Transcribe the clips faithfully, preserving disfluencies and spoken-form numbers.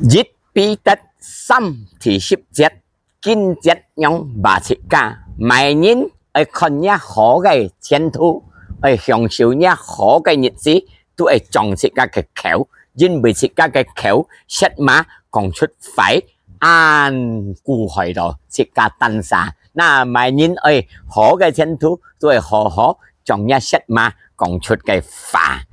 一彼得三第十節，經節仰話自家，麼人愛看若好个前途，愛享受若好个日子，都愛掌自家个口，因為自家个口舌嫲講出壞，恁顧害到自家單儕。那麼人愛好个前途，都愛好好掌若舌嫲講出个話。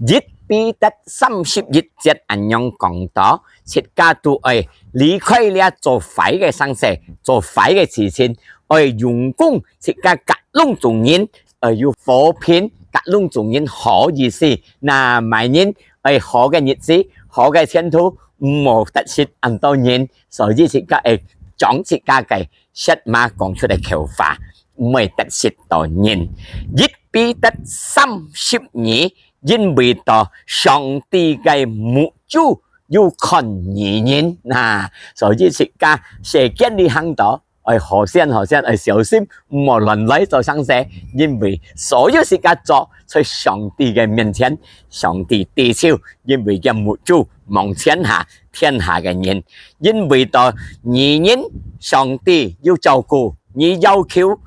一彼得三十一節恁樣講到，自家都愛離開這做壞个生事，做壞个事情，愛用功自家㧯攏總人，愛有和平㧯攏總人好意思。那麼人愛好个日子，好个前途，毋好得失恁多人，所以自家愛掌自家个舌嫲講出个口話，毋會得失到人。一彼得三十二，因為到上帝个目珠有看義人。那，所以自家世間裡行到，愛好善好善，愛小心，毋好亂來做生事，因為所有自家做，在上帝个面前，上帝知曉，因為佢目珠望天下，天下个人。因為到義人，上帝有照顧，你要求，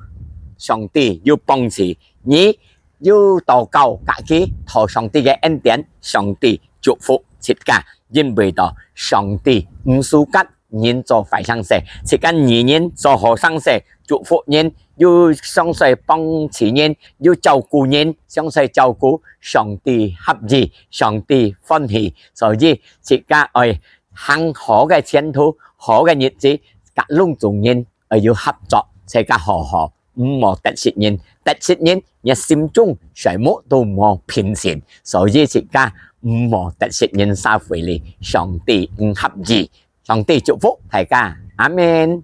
上帝有幫助，你有禱告，佮佢討上帝个恩典，上帝祝福自家，因為到上帝毋輸佮人做壞生事，自家義人做好生事，祝福人，又常常幫助人，又照顧人，常常照顧，上帝合意，上帝歡喜，所以自家愛行好个前途，好个日子，㧯攏總人愛有合作，自家好好，毋好得失人，得失人，若心中全部都無平靜，所以自家毋好得失人，社會裡上帝毋合意。上帝祝福大家，阿們。